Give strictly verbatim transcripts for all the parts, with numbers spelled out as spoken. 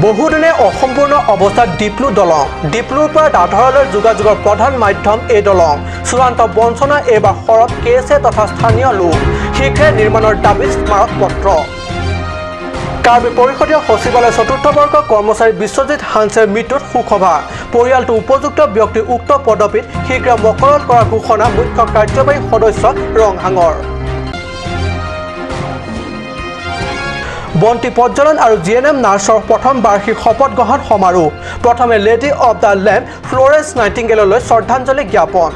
বহুদিনে অসম্পূৰ্ণ অৱস্থাত ডিপ্লু দলং। ডিপ্লুৰ পৰা দাধৰালৈ যোগাযোগৰ প্ৰধান মাধ্যম এই দলং। চূড়ান্ত বঞ্চনা এইবাৰ সৰব কে এছ এ তথা স্থানীয় লোক। শীঘ্ৰে নিৰ্মাণৰ দাবী স্মাৰক পত্ৰ। কাৰ্বি পৰিষদীয় সচিবালয় চতুৰ্থ বৰ্গ কৰ্মচাৰী বিশ্বজিৎ হানছেৰ মৃত্যুত শোকসভা। পৰিয়ালটো উপযুক্ত ব্যক্তি উক্ত পদবীত শীঘ্ৰে মকৰল কৰাৰ ঘোষণা মুখ্য কাৰ্যবাহী সদস্য ৰংহাঙৰ। বন্তি প্ৰজ্বলন আৰু জি এন এম নাৰ্ছৰ প্ৰথম বাৰ্ষিক শপত গ্ৰহণ সমাৰোহ। প্ৰথমে lady of the lamp Florence নাইটিংগেললৈ শ্ৰদ্ধাঞ্জলি জ্ঞাপন।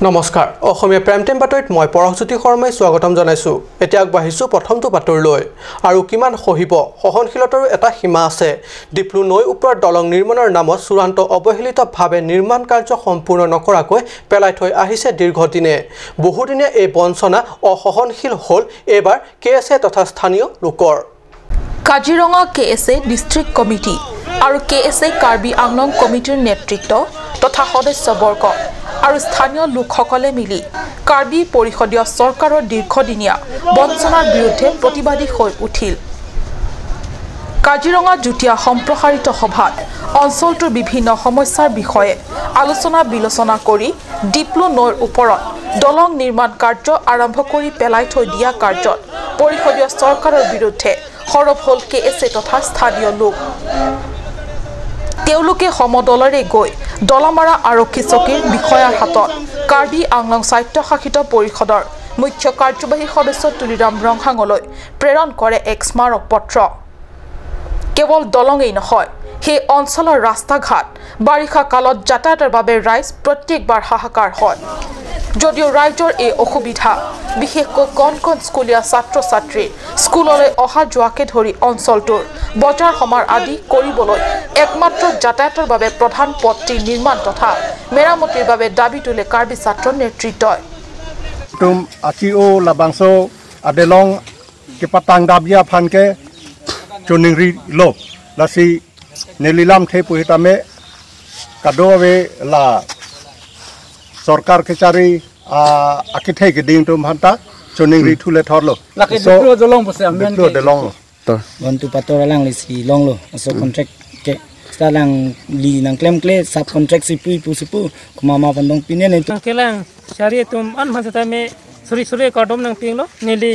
নমস্কাৰ, অসমীয়া প্ৰাইম টাইম বাতৰিত মই পৰশজ্যোতি শৰ্মাই স্বাগতম জনাইছো। এতিয়া আগবাঢ়িছো প্ৰথমটো বাতৰিলৈ। আৰু কিমান সহিব, সহনশীলতাৰো এটা সীমা আছে। ডিপ্লু নৈ ওপৰত দলং নিৰ্মাণৰ নামত চূড়ান্ত অৱহেলিতভাৱে নিৰ্মাণ কাৰ্য সম্পূৰ্ণ নকৰাকৈ পেলাই থৈ আহিছে দীৰ্ঘদিনে। বহুদিনীয়া এই বঞ্চনা অসহনশীল হ'ল এইবাৰ কে এছ এ তথা স্থানীয় লোকৰ। কাজিৰঙা কে এছ এ ডিষ্ট্ৰিক্ট কমিটি আৰু কে এছ এ কাৰ্বি আংলং কমিটিৰ নেতৃত্ব তথা সদস্যবৰ্গ আৰু স্থানীয় লোকসকলে মিলি কাৰ্বি পৰিষদীয় চৰকাৰৰ দীৰ্ঘদিনীয়া বঞ্চনাৰ বিৰুদ্ধে প্ৰতিবাদী হৈ উঠিল। কাজিৰঙা যুটীয়া সম্প্ৰসাৰিত সভাত অঞ্চলটোৰ বিভিন্ন সমস্যাৰ বিষয়ে আলোচনা বিলোচনা কৰি ডিপ্লু নৈৰ ওপৰত দলং নিৰ্মাণ কাৰ্য আৰম্ভ কৰি পেলাই থৈ দিয়া কাৰ্যত পৰিষদীয় চৰকাৰৰ বিৰুদ্ধে সৰব হ'ল কে এছ এ তথা স্থানীয় লোক। তেওঁলোকে সমদলেৰে গৈ দলামাৰা আৰক্ষী চকীৰ বিষয়াৰ হাতত কাৰ্বি আংলং স্বায়ত্তশাসিত পৰিষদৰ মুখ্য কাৰ্যবাহী সদস্য তুলিৰাম ৰংহাঙলৈ প্ৰেৰণ কৰে এক স্মাৰক পত্ৰ। কেৱল দলঙেই নহয়, সেই অঞ্চলৰ ৰাস্তা ঘাট বাৰিষা কালত যাতায়াতৰ বাবে ৰাইজ প্ৰত্যেকবাৰ হাহাকাৰ হয়। যদিও ৰাইজৰ এই অসুবিধা, বিশেষকৈ কণ কণ স্কুলীয়া ছাত্ৰ ছাত্ৰী স্কুললৈ অহা যোৱাকে ধৰি অঞ্চলটোৰ বজাৰ সমাৰ আদি কৰিবলৈ একমাত্ৰ যাতায়াতৰ বাবে প্ৰধান পথটি নিৰ্মাণ তথা মেৰামতিৰ বাবে দাবী তোলে কাৰ্বি ছাত্ৰ নেতৃত্বই। Tum achi o labangso adelong kepatang dapji aphan ke choningrilo. Lasi neli lamthe pu sitame kadokave la sorkar kechari, ah, akethe keding atum aphanta choningri, hmm, thule thorlo. Lake so, Diplu dolong pusi amen Diplu ke dolong. Tor. Bontu Pator alangli si longlo. So, hmm, contract ke seta alangli nangklemkle, sub contract si pu pu si pu. Komat ma pandong pine ne. Nangkelang chari atum an aphan sitame suri suri kardom nangpilo. Neli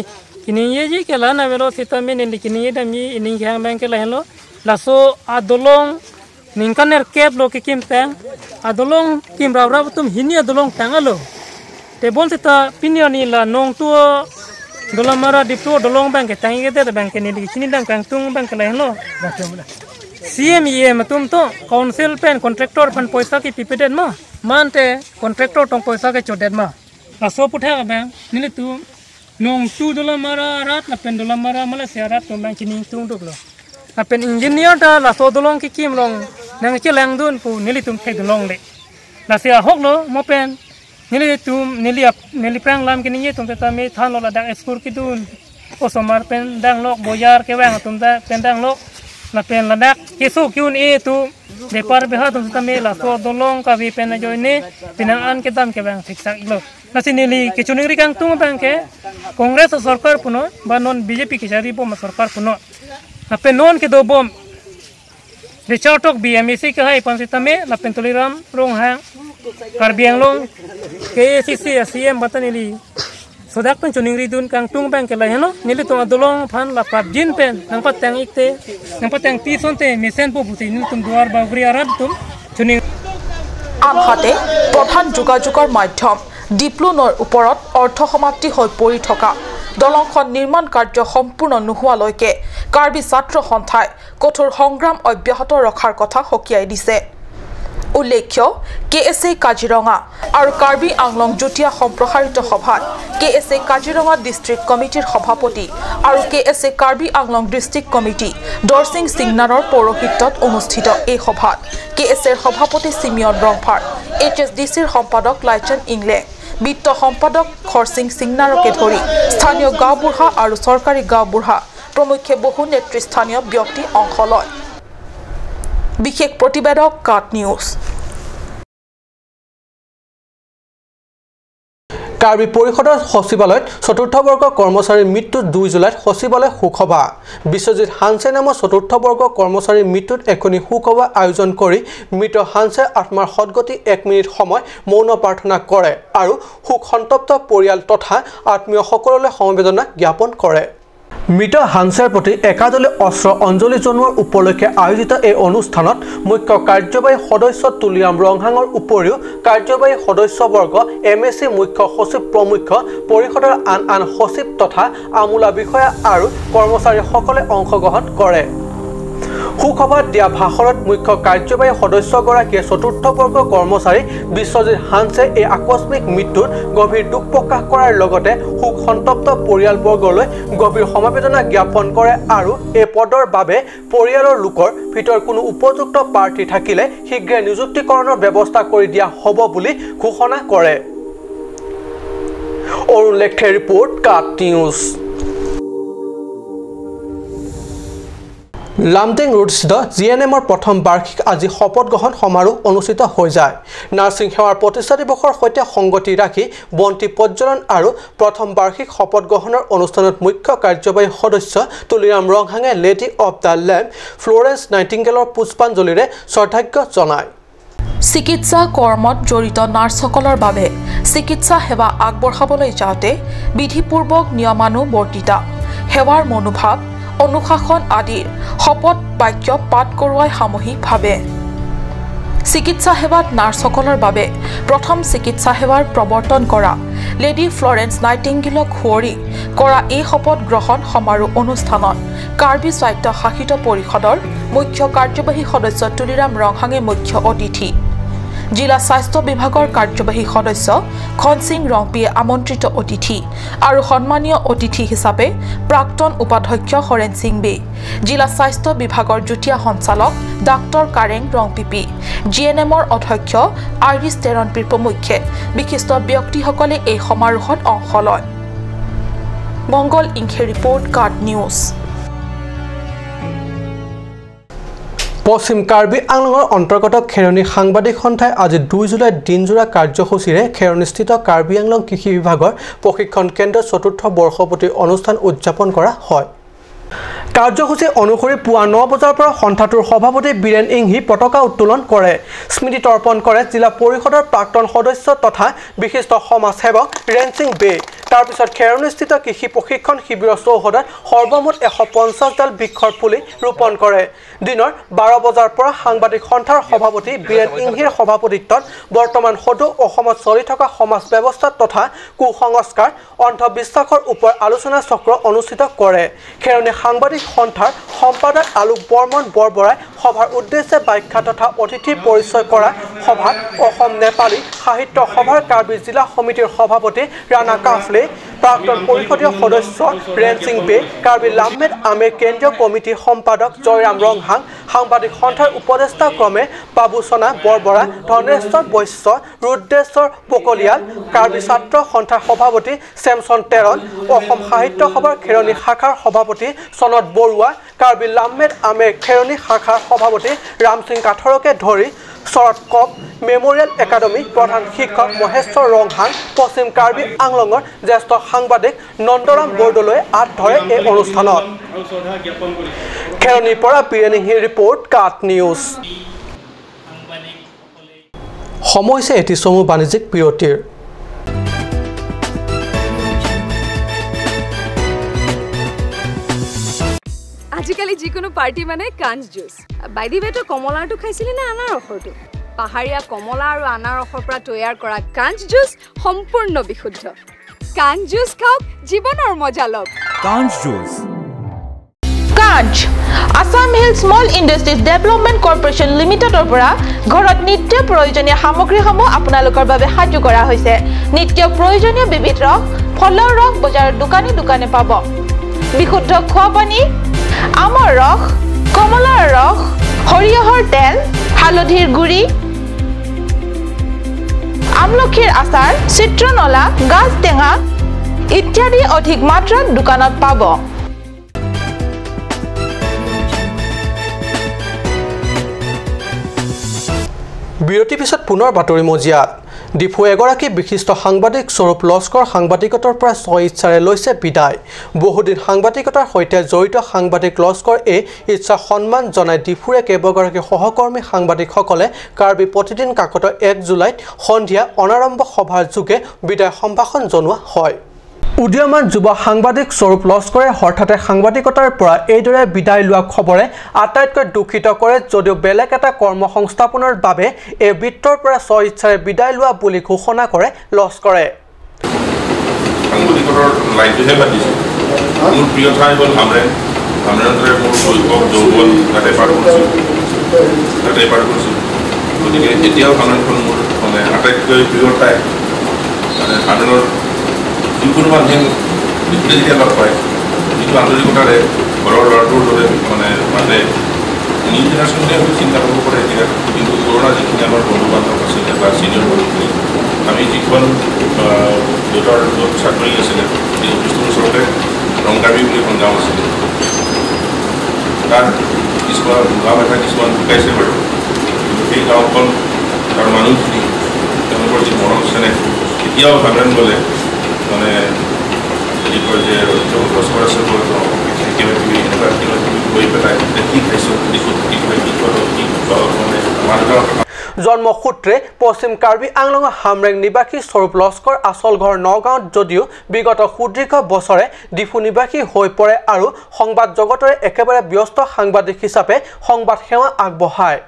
keningjeji ke la-an avelo sitame neli keningje damji ining kehang abang ke lahenlo. Laso adolong ningkan nerkep lo kekim tang. Adolong kim raprap atum hini adolong tang alo. Tebon seta pini arni la nongtu Dolamara Diplu dolong abang ke tangji kedet abang ke neli chinidam kangtung abang ke lahenlo. C M, E M atum to council pen contractor aphan poisa kepipedet ma? Mate contractor tong poisa kechodet ma? Laso aputhak abang nelitum nongtu Dolamara arat lapen Dolamara Malaysia arat atum abang chiningtungduklo. Lapen engineer ta laso adolong kekim along nangchelangdun pu nelitum thekdunlongle. Lasi ahoklo mo pen nelitum neli ap-, neli aphrang lam keningje atum sitame thanlo ladak school kedun. Osomar pen danglok, bojar kevang atum ta pen danglok. Lapen ladak keso ke-un-e atum, bepar beha atum sitame laso adolong kave pen ajoine penang an kedam kevang theksak iklo. Lasi neli kechoningri kangtung abang ke Congress asorkar punon, ba non B J P kechari bom asorkar punon. Lapen non kedobom Richard Tokbi M A C kehai aphan sitame, lapen Tuliram Ronghang, Karbi Anglong K A C C a C M bata neli sodak pen choningridun kangtung abang ke lahenlo, nelitum adolong aphan la prapjin pen nangpatang ikte, nangpatang pi asonte mesen po pusi nelitum Duar Bagori arat atum choning. আনহাতে প্ৰধান যোগাযোগৰ মাধ্যম ডিপ্লু নৈৰ ওপৰত অৰ্ধ সমাপ্তি হৈ পৰি থকা দলংখন নিৰ্মাণ কাৰ্য সম্পূৰ্ণ নোহোৱালৈকে কাৰ্বি ছাত্ৰ সন্থাই কঠোৰ সংগ্ৰাম অব্যাহত ৰখাৰ কথা সকীয়াই দিছে। উল্লেখ্য, কে এছ এ কাজিৰঙা আৰু কাৰ্বি আংলং যুটীয়া সম্প্ৰসাৰিত সভাত কে এছ এ কাজিৰঙা ডিষ্ট্ৰিক্ট কমিটিৰ সভাপতি আৰু কে এছ এ কাৰ্বি আংলং ডিষ্ট্ৰিক্ট কমিটি দৰসিং সিংনাৰৰ পৌৰোহিত্যত অনুষ্ঠিত এই সভাত কে এছ এৰ সভাপতি চিমিয়ন ৰংফাৰ, এইচ এছ ডি চিৰ সম্পাদক লাইচন ইংলেং, বিত্ত সম্পাদক খৰসিং সিংনাৰকে ধৰি স্থানীয় গাঁওবুঢ়া আৰু চৰকাৰী গাঁওবুঢ়া প্ৰমুখ্যে বহু নেতৃস্থানীয় ব্যক্তি অংশ লয়। বিশেষ প্ৰতিবেদক কাট নিউজ। কাৰ্বি পৰিষদৰ সচিবালয়ত চতুৰ্থ বৰ্গ কৰ্মচাৰীৰ মৃত্যুত দুই জুলাইত সচিবালয় শোকসভা। বিশ্বজিৎ হানছে নামৰ চতুৰ্থ বৰ্গ কৰ্মচাৰীৰ মৃত্যুত এখনি শোকসভা আয়োজন কৰি মৃত হানছেৰ আত্মাৰ সদগতি এক মিনিট সময় মৌন প্ৰাৰ্থনা কৰে আৰু শোক সন্তপ্ত পৰিয়াল তথা আত্মীয়সকললৈ সমবেদনা জ্ঞাপন কৰে। মৃত হানছেৰ প্ৰতি একাডালি অস্ত্ৰ অঞ্জলি জনোৱাৰ উপলক্ষে আয়োজিত এই অনুষ্ঠানত মুখ্য কাৰ্যবাহী সদস্য তুলিৰাম ৰংহাঙৰ উপৰিও কাৰ্যবাহী সদস্যবৰ্গ, এম এ চি, মুখ্য সচিব প্ৰমুখ্য, পৰিষদৰ আন আন সচিব তথা আমোলা বিষয়া আৰু কৰ্মচাৰীসকলে অংশগ্ৰহণ কৰে। শোকসভাত দিয়া ভাষণত মুখ্য কাৰ্যবাহী সদস্যগৰাকীয়ে চতুৰ্থ বৰ্গ কৰ্মচাৰী বিশ্বজিৎ হানছে এই আকস্মিক মৃত্যুত গভীৰ দুখ প্ৰকাশ কৰাৰ লগতে শোক সন্তপ্ত পৰিয়ালবৰ্গলৈ গভীৰ সমবেদনা জ্ঞাপন কৰে আৰু এই পদৰ বাবে পৰিয়ালৰ লোকৰ ভিতৰত কোনো উপযুক্ত প্ৰাৰ্থী থাকিলে শীঘ্ৰে নিযুক্তিকৰণৰ ব্যৱস্থা কৰি দিয়া হ'ব বুলি ঘোষণা কৰে। অৰুণ লেকথেৰ ৰিপৰ্ট, কাট নিউজ। লামডিং ৰোডস্থিত জি এন এমৰ প্ৰথম বাৰ্ষিক আজি শপত গ্ৰহণ সমাৰোহ অনুষ্ঠিত হৈ যায়। নাৰ্ছিং সেৱাৰ প্ৰতিষ্ঠা দিৱসৰ সৈতে সংগতি ৰাখি বন্তি প্ৰজ্বলন আৰু প্ৰথম বাৰ্ষিক শপত গ্ৰহণৰ অনুষ্ঠানত মুখ্য কাৰ্যবাহী সদস্য তুলিৰাম ৰংহাঙে lady of the lamp Florence নাইটিংগেলৰ পুষ্পাঞ্জলিৰে শ্ৰদ্ধাৰ্ঘ্য জনায়। চিকিৎসা কৰ্মত জড়িত নাৰ্ছসকলৰ বাবে চিকিৎসা সেৱা আগবঢ়াবলৈ যাওঁতে বিধিপূৰ্বক নিয়মানুৱৰ্তিতা, সেৱাৰ মনোভাৱ, অনুশাসন আদিৰ শপত বাক্য পাঠ কৰোৱাই সামূহিকভাৱে চিকিৎসা সেৱাত নাৰ্ছসকলৰ বাবে প্ৰথম চিকিৎসা সেৱাৰ প্ৰৱৰ্তন কৰা লেডী ফ্লৰেন্স নাইটিংগেলক সুঁৱৰি কৰা এই শপত গ্ৰহণ সমাৰোহ অনুষ্ঠানত কাৰ্বি স্বায়ত্তশাসিত পৰিষদৰ মুখ্য কাৰ্যবাহী সদস্য তুলিৰাম ৰংহাঙে মুখ্য অতিথি, জিলা স্বাস্থ্য বিভাগৰ কাৰ্যবাহী সদস্য খনসিং ৰংপিয়ে আমন্ত্ৰিত অতিথি আৰু সন্মানীয় অতিথি হিচাপে প্ৰাক্তন উপাধ্যক্ষ হৰেণ সিং বে, জিলা স্বাস্থ্য বিভাগৰ যুটীয়া সঞ্চালক ডাক্তৰ কাৰেং ৰংপিপি, জি এন এমৰ অধ্যক্ষ আইৰিছ তেৰণপিৰ প্ৰমুখ্যে বিশিষ্ট ব্যক্তিসকলে এই সমাৰোহত অংশ লয়। মংগল ইংখে ৰিপৰ্ট, কাট নিউজ। পশ্চিম কাৰ্বি আংলঙৰ অন্তৰ্গত খেৰণি সাংবাদিক সন্থাই আজি দুই জুলাইত দিনজোৰা কাৰ্যসূচীৰে খেৰণিস্থিত কাৰ্বি আংলং কৃষি বিভাগৰ প্ৰশিক্ষণ কেন্দ্ৰৰ চতুৰ্থ বৰ্ষপূৰ্তি অনুষ্ঠান উদযাপন কৰা হয়। কাৰ্যসূচী অনুসৰি পুৱা ন বজাৰ পৰা সন্থাটোৰ সভাপতি বীৰেণ ইংহী পতাকা উত্তোলন কৰে। স্মৃতি তৰ্পণ কৰে জিলা পৰিষদৰ প্ৰাক্তন সদস্য তথা বিশিষ্ট সমাজ সেৱক ৰেণসিং বে। তাৰ পিছত খেৰণিস্থিত কৃষি প্ৰশিক্ষণ শিবিৰৰ চৌহদত সৰ্বমুঠ এশ পঞ্চাশ ডাল বৃক্ষৰ পুলি ৰোপণ কৰে। দিনৰ বাৰ বজাৰ পৰা সাংবাদিক সন্থাৰ সভাপতি বীৰেণ ইংহীৰ সভাপতিত্বত বৰ্তমান সদৌ অসমত চলি থকা সমাজ ব্যৱস্থা তথা কুসংস্কাৰ, অন্ধবিশ্বাসৰ ওপৰত আলোচনা চক্ৰ অনুষ্ঠিত কৰে। খেৰণি সাংবাদিক সন্থাৰ সম্পাদক আলোক বৰ্মন বৰবৰাই সভাৰ উদ্দেশ্যে ব্যাখ্যা তথা অতিথি পৰিচয় কৰা সভাত অসম নেপালী সাহিত্য সভাৰ কাৰ্বি জিলা সমিতিৰ সভাপতি ৰাণা কাফলে, প্ৰাক্তন পৰিষদীয় সদস্য ৰেণসিং বে, কাৰ্বি লামমেদ আমেৰ কেন্দ্ৰীয় কমিটিৰ সম্পাদক জয়ৰাম ৰংহাং, সাংবাদিক সন্থাৰ উপদেষ্টা ক্ৰমে বাবুচনা বৰবৰা, ধনেশ্বৰ বৈশ্য, ৰুদ্ৰেশ্বৰ বকলিয়াল, কাৰ্বি ছাত্ৰ সন্থাৰ সভাপতি ছেমছন তেৰণ, অসম সাহিত্য সভাৰ খেৰণি শাখাৰ সভাপতি চনদ বৰুৱা, কাৰ্বি লামমেদ আমেৰ খেৰণি শাখাৰ সভাপতি ৰামসিং কাথৰকে ধৰি শৰৎ কপ মেমৰিয়েল একাডেমী প্ৰধান শিক্ষক মহেশ্বৰ ৰংহাং, পশ্চিম কাৰ্বি আংলঙৰ জ্যেষ্ঠ সাংবাদিক নন্দৰাম বৰদলৈয়ে আঁত ধৰে এই অনুষ্ঠানত। খেৰণিৰ পৰা বীৰেণ ইংহীৰ ৰিপৰ্ট, কাট নিউজ। সময় হৈছে এটি চমু বাণিজ্যিক বিৰতিৰ। আজিকালি যিকোনো পাৰ্টি মানে কাঞ্চ জুচ। বাই দি ৱে, তই কমলাৰটো খাইছিলি নে আনাৰসৰটো? পাহাৰীয়া কমলা আৰু আনাৰসৰ পৰা তৈয়াৰ কৰা কাঞ্চ জুচ সম্পূৰ্ণ বিশুদ্ধ। কাঞ্চ জুচ খাওক, জীৱনৰ মজা লওক। কাঞ্চ জুচ। কাঞ্চ, Assam hill small industries development corporation লিমিটেডৰ পৰা ঘৰত নিত্য প্ৰয়োজনীয় সামগ্ৰীসমূহ আপোনালোকৰ বাবে সাজু কৰা হৈছে। নিত্য প্ৰয়োজনীয় বিবিধ ৰস, ফলৰ ৰস বজাৰৰ দোকানে দোকানে পাব। বিশুদ্ধ খোৱা পানী, আমৰ ৰস, কমলাৰ ৰস, সৰিয়হৰ তেল, হালধিৰ গুড়ি, আমলখিৰ আচাৰ, চিত্ৰনলা, গাজ টেঙা ইত্যাদি অধিক মাত্ৰাত দোকানত পাব। বিৰতিৰ পিছত পুনৰ বাতৰি মজিয়াত। ডিফু এগৰাকী বিশিষ্ট সাংবাদিক স্বৰূপ লস্কৰ সাংবাদিকতাৰ পৰা স্ব ইচ্ছাৰে লৈছে বিদায়। বহুদিন সাংবাদিকতাৰ সৈতে জড়িত সাংবাদিক লস্কৰক ইচ্ছা সন্মান জনাই ডিফুৰে কেইবাগৰাকী সহকৰ্মী সাংবাদিকসকলে কাৰ্বি প্ৰতিদিন কাকতৰ এক জুলাইত সন্ধিয়া অনাৰম্ভ সভাৰ যোগে বিদায় সম্ভাষণ জনোৱা হয়। উদীয়মান যুৱ সাংবাদিক স্বৰূপ লস্কৰে হঠাতে সাংবাদিকতাৰ পৰা এইদৰে বিদায় লোৱা খবৰে আটাইতকৈ দুখিত কৰে যদিও বেলেগ এটা কৰ্ম সংস্থাপনৰ বাবে এই বৃত্তৰ পৰা স্ব ইচ্ছাৰে বিদায় লোৱা বুলি ঘোষণা কৰে লস্কৰে। সাংবাদিকতাৰ লাইনটোহে বাদ দিছোঁ। মোৰ প্ৰিয় ঠাই হ'ল হামৰেং। হামৰেঙতে মোৰ শৈশৱ, যৌৱন তাতে পাৰ কৰিছোঁ, তাতে পাৰ কৰিছোঁ। গতিকে এতিয়াও হামৰেংখন মোৰ মানে আটাইতকৈ প্ৰিয় ঠাই। মানে হামৰেঙৰ যিকোনো মানুহে দেখিলে যেতিয়া লগ পায়, যিটো আন্তৰিকতাৰে ঘৰৰ ল'ৰাটোৰ দৰে মানে মাতে, নিউ জেনেৰেশ্যনে হয়তো চিন্তা কৰিব পাৰে এতিয়া, কিন্তু পুৰণা যিখিনি আমাৰ বন্ধু বান্ধৱ আছিল বা ছিনিয়ৰ মানুহখিনি, আমি যিখন আহ, দেউতাৰ য'ত চাকৰি আছিলে, সেই অফিচটোৰ ওচৰতে ৰংকাবি বুলি এখন গাঁও আছিলে। তাৰ কিছুমান গাঁও এটা কিছুমান ঢুকাইছে বাৰু, কিন্তু সেই গাঁওখন, তাৰ মানুহখিনি, তেওঁলোকৰ যি মৰম চেনেহ, এতিয়াও হামৰেং গ'লে মানে যদি কয় যে ৰঞ্জিত গছৰ আছে বোলে, কিবা কিবি এনেকুৱা কিবা কিবি কৈ পেলাই, এতিয়া কি খাইছ, কি ক'ত, কি খাই, কি ক'ত, কি ক'ত, মানে মানুহ জন্মসূত্ৰে পশ্চিম কাৰ্বি আংলঙৰ হামৰেং নিবাসী স্বৰূপ লস্কৰ আচল ঘৰ নগাঁৱত যদিও বিগত সুদীৰ্ঘ বছৰে ডিফু নিবাসী হৈ পৰে আৰু সংবাদ জগতৰে একেবাৰে ব্যস্ত সাংবাদিক হিচাপে সংবাদ সেৱা আগবঢ়ায়।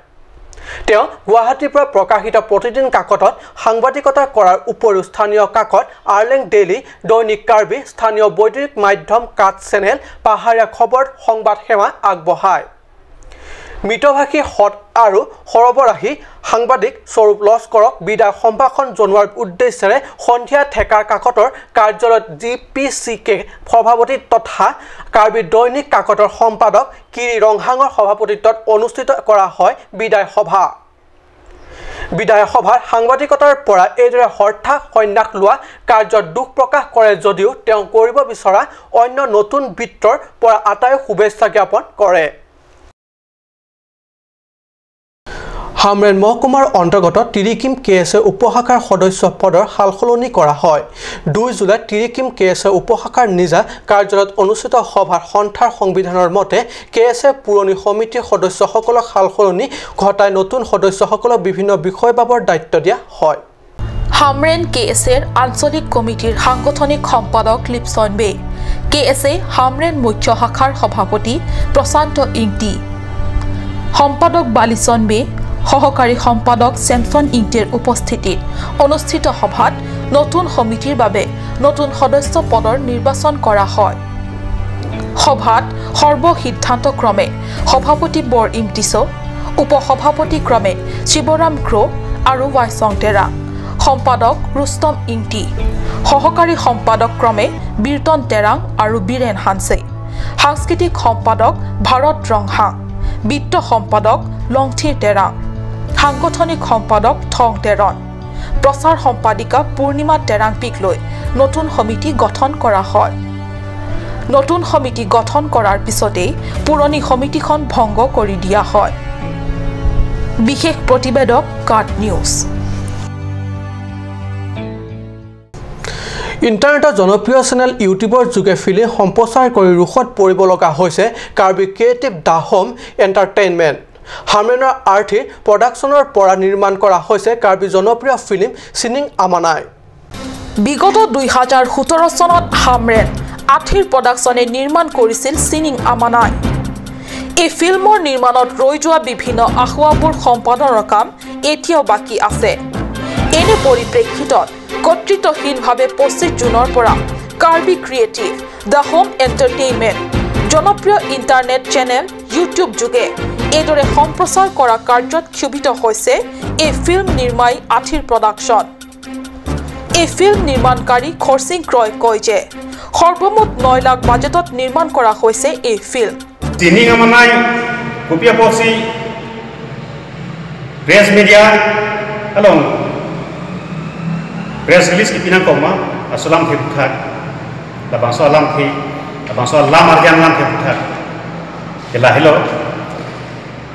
তেওঁ গুৱাহাটীৰ পৰা প্ৰকাশিত প্ৰতিদিন কাকতত সাংবাদিকতা কৰাৰ উপৰিও স্থানীয় কাকত আৰ্লেং ডেইলী, দৈনিক কাৰ্বি, স্থানীয় বৈদ্যুতিক মাধ্যম কাট চেনেল, পাহাৰীয়া খবৰত সংবাদ সেৱা আগবঢ়ায়। মিতভাষী সৎ আৰু সৰবৰাহী সাংবাদিক স্বৰূপ লস্কৰক বিদায় সম্ভাষণ জনোৱাৰ উদ্দেশ্যেৰে সন্ধিয়া ঠেকাৰ কাকতৰ কাৰ্যালয়ত জি পি চি কে সভাপতি তথা কাৰ্বি দৈনিক কাকতৰ সম্পাদক কিৰি ৰংহাঙৰ সভাপতিত্বত অনুষ্ঠিত কৰা হয় বিদায় সভা। বিদায় সভাত সাংবাদিকতাৰ পৰা এইদৰে হঠাৎ সন্ন্যাস লোৱা কাৰ্যত দুখ প্ৰকাশ কৰে যদিও তেওঁ কৰিব বিচৰা অন্য নতুন বৃত্তৰ পৰা আটায়ে শুভেচ্ছা জ্ঞাপন কৰে। হামৰেণ মহকুমাৰ অন্তৰ্গত তিৰিকিম কে এছ এ উপশাখাৰ সদস্য পদৰ সালসলনি কৰা হয়। দুই জুলাইত তিৰিকিম কে এছ এ উপশাখাৰ নিজা কাৰ্যালয়ত অনুষ্ঠিত সভাত সন্থাৰ সংবিধানৰ মতে কে এছ এ পুৰণি সমিতিৰ সদস্যসকলক সালসলনি ঘটাই নতুন সদস্যসকলক বিভিন্ন বিষয়বাবৰ দায়িত্ব দিয়া হয়। হামৰেণ কে এছ এৰ আঞ্চলিক কমিটিৰ সাংগঠনিক সম্পাদক লিপচন বে, কে এছ এ হামৰেণ মুখ্য শাখাৰ সভাপতি প্ৰশান্ত ইংতি, সম্পাদক বালিচন বে, সহকাৰী সম্পাদক ছেমছন ইংতিৰ উপস্থিতিত অনুষ্ঠিত সভাত নতুন সমিতিৰ বাবে নতুন সদস্য পদৰ নিৰ্বাচন কৰা হয়। সভাত সৰ্বসিদ্ধান্তক্ৰমে সভাপতি বৰ ইমটিছ, উপ সভাপতি ক্ৰমে শিৱৰাম ক্ৰ আৰু ৱাইচং তেৰাং, সম্পাদক ৰুস্তম ইংতি, সহকাৰী সম্পাদক ক্ৰমে বীৰতন তেৰাং আৰু বীৰেণ হানছে, সাংস্কৃতিক সম্পাদক ভাৰত ৰংহাং, বিত্ত সম্পাদক লংথিৰ তেৰাং, সাংগঠনিক সম্পাদক থং তেৰণ, প্ৰচাৰ সম্পাদিকা পূৰ্ণিমা তেৰাংপীক লৈ নতুন সমিতি গঠন কৰা হয়। নতুন সমিতি গঠন কৰাৰ পিছতেই পুৰণি সমিতিখন ভংগ কৰি দিয়া হয়। বিশেষ প্ৰতিবেদক কাট নিউজ। ইণ্টাৰনেটৰ জনপ্ৰিয় চেনেল ইউটিউবৰ যোগে ফিল্ম সম্প্ৰচাৰ কৰি ৰোষত পৰিব লগা হৈছে Karbi creative the home entertainment. হামৰেণৰ আৰ্থি প্ৰডাকশ্যনৰ পৰা নিৰ্মাণ কৰা হৈছে কাৰ্বি জনপ্ৰিয় ফিল্ম চিনিং আমানাই। বিগত দুই হাজাৰ সোতৰ চনত হামৰেণ আথিৰ প্ৰডাকশ্যনে নিৰ্মাণ কৰিছিল চিনিং আমানাই। এই ফিল্মৰ নিৰ্মাণত ৰৈ যোৱা বিভিন্ন আসোঁৱাহবোৰ সম্পাদনৰ কাম এতিয়াও বাকী আছে। এনে পৰিপ্ৰেক্ষিতত কৰ্তৃত্বহীনভাৱে পঁচিছ জুনৰ পৰা Karbi creative the home entertainment জনপ্ৰিয় ইণ্টাৰনেট চেনেল ইউটিউব যোগে এইদৰে সম্প্ৰচাৰ কৰা কাৰ্যত ক্ষোভিত হৈছে এই ফিল্ম নিৰ্মাই আথিৰ প্ৰডাকশ্যন। এই ফিল্ম নিৰ্মাণকাৰী খৰচিং ক্ৰয় কয় যে সৰ্বমুঠ নয় লাখ বাজেটত নিৰ্মাণ কৰা হৈছে এই film. Sining Amanai, kopi apotsi press media along press release kipi nangkok ma, laso alamthe aphuthak, labangso alamthe, labangso alam arjan alamthe aphuthak ke lahelo.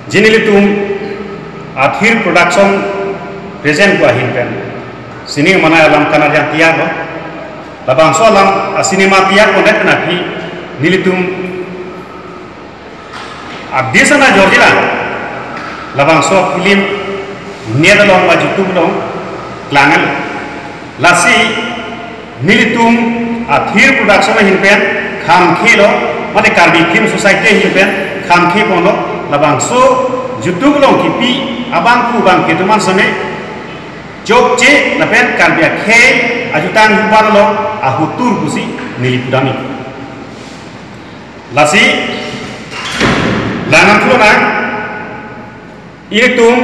Jini ilitum Athir Production present ko ahin pen Sining manai alam kana jang tiak lo. Labangso alam a cinema tiak kondet na phi nelitum adisana jorjila. Labangso film net along ba YouTube along klangan. Lasi nelitum Athir Production ahin pen khamkhe lo, mate Karbi Film Society ahin pen khamkhe ponlo, labangso YouTube along kipi abangphu abangphi atum an same chokche lapen Karbi akhei ajutang hubar lo ahotur pusi neli pudamji. Lasi langnam thulonang, ilitum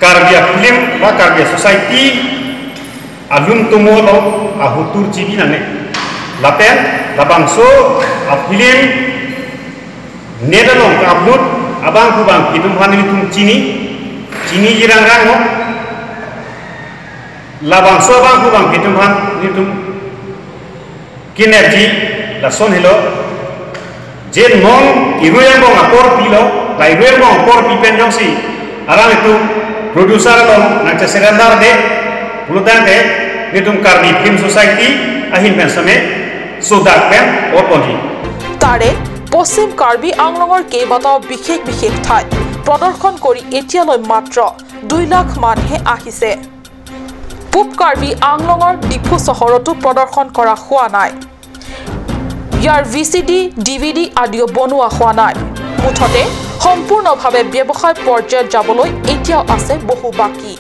Karbi a film ba Karbi a society alum tumo lo ahotur chibi nangne. Lapen labangso a film net along ka-upload abangphu abangphi atum aphan nelitum chini, chini jirang rang lo. Labangso abangphu abangphi atum aphan nelitum kinepji lason helo. Je non irui angbong apor pilo, la irui angbong apor pi pen jongsi alanglitum producer along nangche surrender de pulotangte nelitum Karbi Film Society ahin pen same sodak pen oponji. তাৰে পশ্চিম কাৰ্বি আংলঙৰ কেইবাটাও বিশেষ বিশেষ ঠাইত প্ৰদৰ্শন কৰি এতিয়ালৈ মাত্ৰ দুই লাখ মানহে আহিছে। পূব কাৰ্বি আংলঙৰ ডিফু চহৰতো প্ৰদৰ্শন কৰা হোৱা নাই। ইয়াৰ V C D, D V D আদিও বনোৱা হোৱা নাই। মুঠতে সম্পূৰ্ণভাৱে ব্যৱসায় পৰ্যায়ত যাবলৈ এতিয়াও আছে বহু বাকী।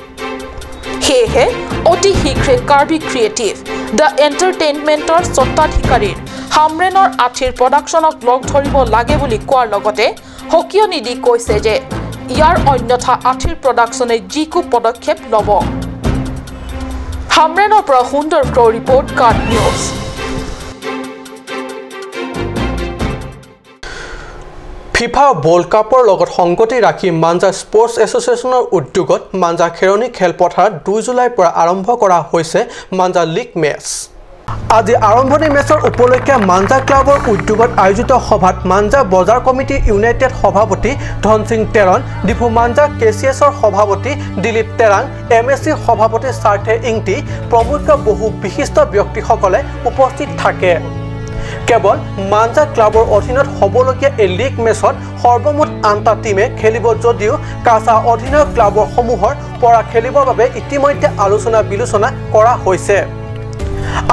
সেয়েহে অতি শীঘ্ৰে কাৰ্বি ক্ৰিয়েটিভ দ্য এণ্টাৰটেইনমেণ্টৰ স্বত্বাধিকাৰীৰ হামৰেনৰ আথিৰ প্ৰডাকশ্যনক লগ ধৰিব লাগে বুলি কোৱাৰ লগতে সকীয়নি দি কৈছে যে ইয়াৰ অন্যথা আথিৰ প্ৰডাকশ্যনে যিকো পদক্ষেপ ল'ব। হামৰেনৰ পৰা সুন্দৰ ক্ৰ' ৰিপৰ্ট, কাট নিউজ। ফিফা ৱৰ্ল্ড কাপৰ লগত সংগতি ৰাখি মাঞ্জা স্পৰ্টছ এছ'চিয়েশ্যনৰ উদ্যোগত মাঞ্জা খেৰণি খেলপথাৰত দুই জুলাইৰ পৰা আৰম্ভ কৰা হৈছে মাঞ্জা লীগ মেচ। আজি আৰম্ভণি মেচৰ উপলক্ষে মাঞ্জা ক্লাবৰ উদ্যোগত আয়োজিত সভাত মাঞ্জা বজাৰ কমিটি ইউনাইটেড সভাপতি ধনসিং তেৰণ, ডিফু মাঞ্জা কে চি এছৰ সভাপতি দিলীপ তেৰাং, এম এ চিৰ সভাপতি সাৰ্থে ইংতি প্ৰমুখ্য বহু বিশিষ্ট ব্যক্তিসকলে উপস্থিত থাকে। কেৱল মাঞ্জা ক্লাবৰ অধীনত হ'বলগীয়া এই লীগ মেচত সৰ্বমুঠ আঠটা টীমে খেলিব যদিও কাছা অধীনৰ ক্লাবৰসমূহৰ পৰা খেলিবৰ বাবে ইতিমধ্যে আলোচনা বিলোচনা কৰা হৈছে।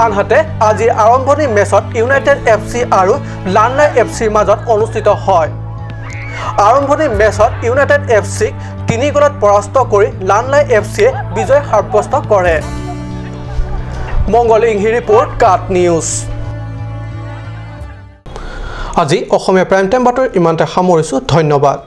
আনহাতে আজিৰ আৰম্ভণি মেচত ইউনাইটেড এফ চি আৰু লানলাই এফ চিৰ মাজত অনুষ্ঠিত হয়। আৰম্ভণি মেচত ইউনাইটেড এফ চিক তিনি গ'লত পৰাস্ত কৰি লানলাই এফ চিয়ে বিজয় সাব্যস্ত কৰে। মংগল ইংহি ৰিপৰ্ট, কাট নিউজ। আজি অসমীয়া প্ৰাইম টাইম বাতৰি ইমানতে সামৰিছো। ধন্যবাদ।